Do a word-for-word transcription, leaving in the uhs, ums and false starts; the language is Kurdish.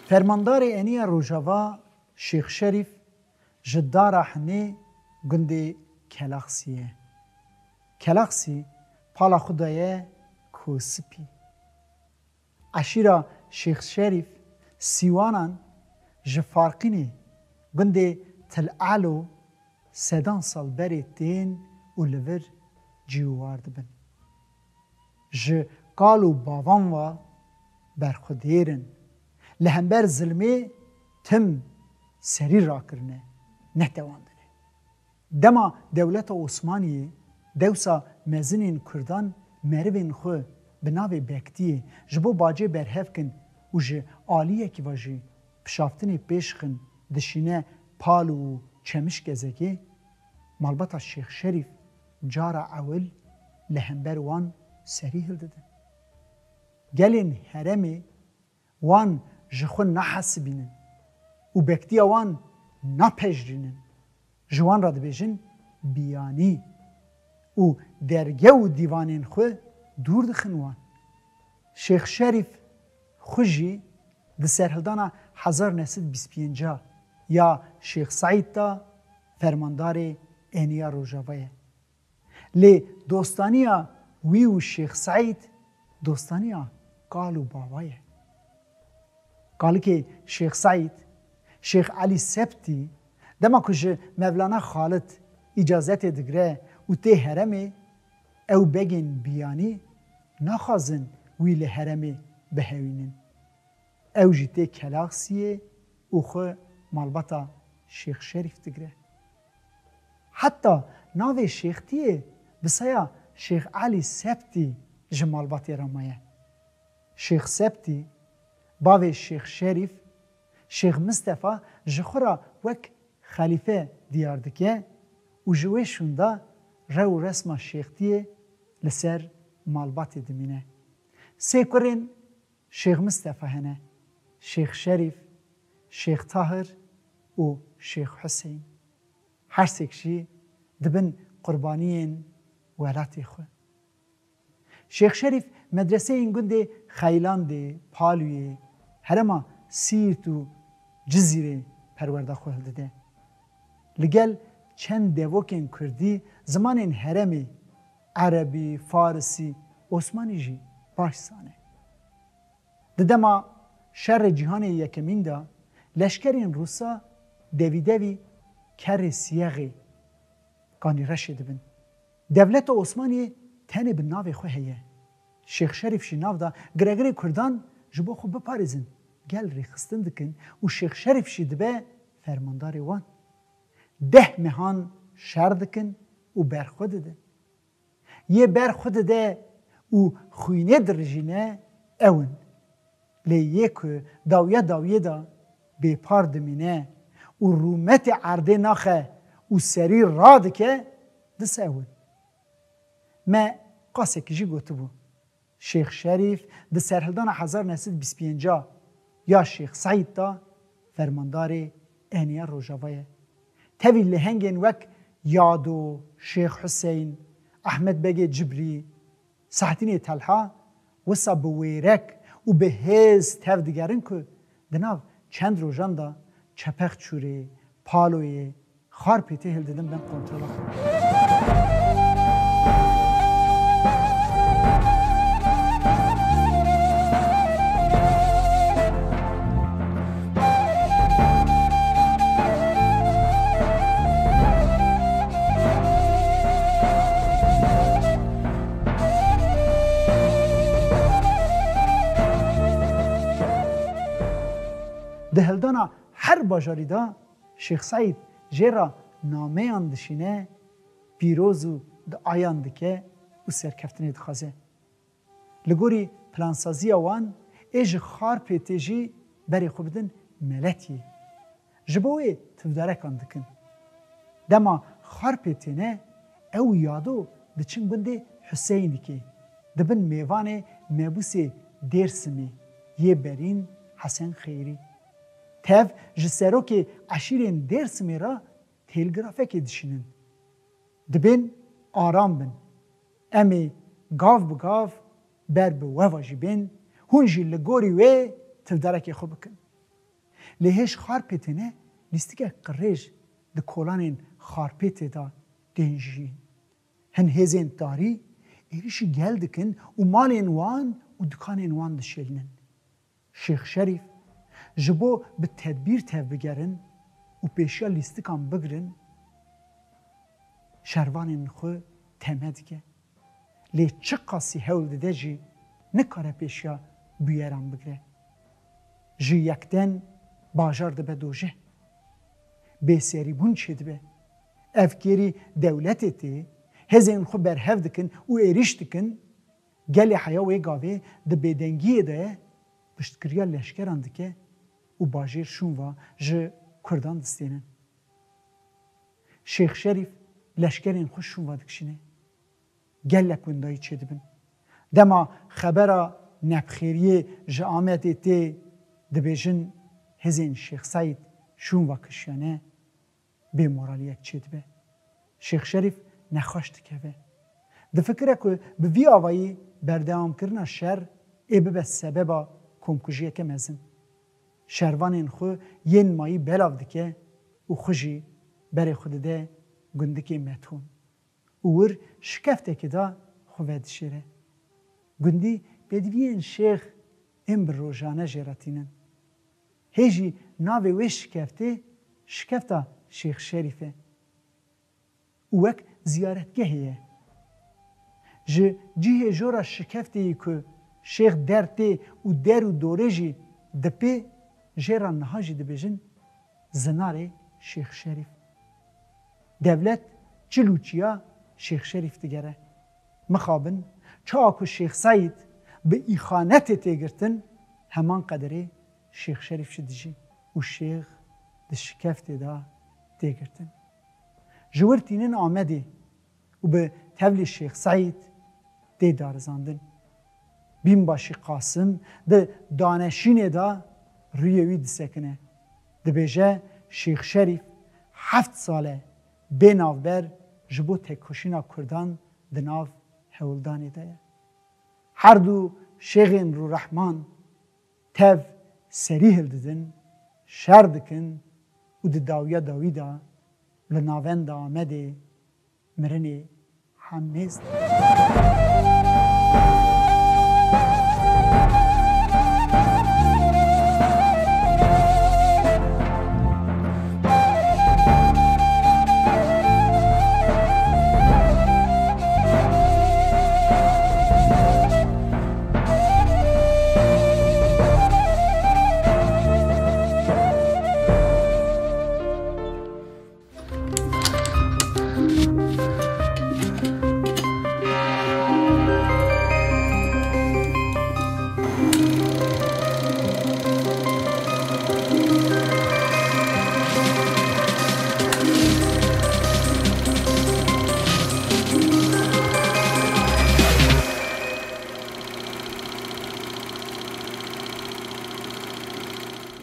Fermandarê Eniya Rojava Şêx Şerîf ji Dara Hinê gundê Kelaxsî ye. Kelaxsî pala xwe daye Kosipî. Eşîra Şêx Şerîf Sîwanan ji Farqînê gundê Til Elo sedan sal berê tên û li vir cî û war dibin. Ji kal û bavan ve berxwedêr in. Li hember zilmê tim serî rakirine, netewandine. Dema dewleta Osmaniyê dewsa mezinên Kurdan merivên xwe bi navê Bektiyê ji bo bacê berhev kin û ji aliyekî ve jî pişaftinê pêş xin dişîne Pal û Çemişgezekê, malbata Şêx Şerîf cara ewil li hember wan serî hildidin. Gelên herêmê wan ji xwe nahesibînin û bektiya wan napejirînin. Ji wan re dibêjin biyanî û derge û dîvanên xwe dûr dixin wan. Şêx Şerîf xwe jî di serhildana hezar neh sed bîst pênc ya Şêx Seîd de fermandarê Eniya Rojava ye. Lê dostaniya wî û Şêx Seîd dostaniya kal û bava ye. Kalikê Şêx Seîd, Şêx Elî Septî, dema ku ji Mevlana Xalid îcazetê digre û tê herêmê, ew begên biyanî naxwazin wî li herêmê bihewînin. Ew jî tê Kelaxsiyê û xwe malbata Şêx Şerîf digre. Heta navê Şêxtiyê bi saya Şêx Elî Septî ji malbatê re maye. Şêx Septî, bavê Şêx Şerîf, Şêx Mistefa ji xwe re wek xelîfe diyar dike û ji wê şûnda rew û resma Şêxtiyê li ser malbatê dimîne. Sê kurên Şêx Mistefa hene, Şêx Şerîf, Şêx Tahir û Şêx Huseyîn. Her sêk jî dibin qurbaniyên welatê xwe. Şêx Şerîf medreseyên gundê Xeylandê, Palûyê, herêma Sîrt û Cizîrê perwerda xwe hildide. Li gel çend devokên kurdî zimanên herêmê, erebî, farisî, osmanî jî baş zane. Di dema Şerê Cîhanê Yekemîn de leşkerên Rûsa devî devî kerrê Siyexê, Kanîreşê dibin. Dewleta Osmaniyê tenê bi navê xwe heye. Şêx Şerîf jî nav da giregirê Kurdan ji bo xwe biparêzin, gel rêxistin dikin û Şêx Şerîf jî dibe fermandarê wan. Deh mehan şer dikin û berxwe didin. Yê berxwe dide û xwînê dirijîne ew in. Lê yê ku dawiya dawiyê de bêpar dimîne û rûmetê erdê naxe û serî radike, dis ew in. Me qasekî jî gotibû, Şêx Şerîf di serhildana hezar neh sed bîst pênc ya Şêx Seîd de fermandarê Eniya Rojava ye. Tevî lehengên wek Yado, Şêx Huseyn, Ehmed Begê Cibrî, Sehdînê Telha wisa bi wêrek û bi hêz tev digerin ku di nav çend rojan de Çepexçûrê, Paloyê, Xarpêtê hildidin bin kontrola xwe. Di hildana her bajarî de Şêx Seîd jê re nameyan dişîne, pîroz û duayan dike û serkeftinê dixwaze. Li gorî plansaziya wan ê ji Xarpêtê jî berê xwe bidin Meletiyê. Ji bo wê tivdarekan dikin. Dema Xarpêtê ne, ew û Yado diçin gundê Huseynîkê, dibin mêvanê mebûsê Dêrsimê yê berîn Hesen Xeyrî. Tev ji serokê eşîrên Dêrsimê re têlgrafekê dişînin. Dibên aram bin. Em ê gav bi gav ber bi we ve jî bên, hûn jî li gorî wê tivdarekê xwe bikin. Lê hêj xarpêtê ne, lîstikek qirêj di kolanên xarpêtê de tên jiyîn. Hin hêzên tarî êrîşî gel dikin û malên wan û dikanên wan dişêlinin. Şêx Şerîf ji bo bi tedbîr tevbigerin û pêşiya lîstikan bigrin, şervanên xwe teme dike. Lê çiqasî hewl dide jî nikare pêşiya bûyeran bigre. Ji yekten bajar dibe dojeh. Bêserîbûn çêdibe. Evkêrî dewletê tê, hêzên xwe berhev dikin û êrîş dikin, gelê heya wê gavê di bêdengiyê de ye, piştgiriya leşkeran dike û bajêr şûnva ji kurdan distênin. Şêx Şerîf leşkerên xwe şûnva dikişîne. Gelek windayî çêdibin. Dema xebera nebxêriyê ji Amedê tê, dibêjin hêzên Şêx Seîd şûnva kişiyane, bêmoraliyek çêdibe. Şêx Şerîf nexweş dikeve. Difikire ku bi vî avayî berdewamkirina şer ê bibe sebeba komkujiyeke mezin. Şervanên xwe yên mayî belav dike û xwe jî berê xwe dide gundikê Metûn û wir şikeftekê de xwe vedişêre. Gundî pêdiviyên şêx ên bi rojane jê re tînin. Hê jî navê wê şikeftê şikefta Şêx Şerîf e û wek ziyaretgehê ye. Ji cihê jora şikeftê yî ku şêx der tê û der û dorê jî dipê, jê re niha jî dibêjin Zinarê Şêx Şerîf. Dewlet çil û çiya Şêx Şerîf digere. Mixabin, çawa ku Şêx Seîd bi îxanetê tê girtin, heman qederê Şêx Şerîf jî dijî û şêx di şikeftê de tê girtin. Ji wir tînin Amedê û bi tevlî Şêx Seîd tê darizandin. Bînbaşî Qasim di daneşînê de rûyê wî disekine. Dibêje, Şêx Şerîf heft sal e bê navber ji bo têkoşîna kurdan di nav hewldanê de ye. Her du şêxên Rûrehman tev serî hildidin, şer dikin û di dawiya dawî de li navenda Amedê mirinê hemêz dikin.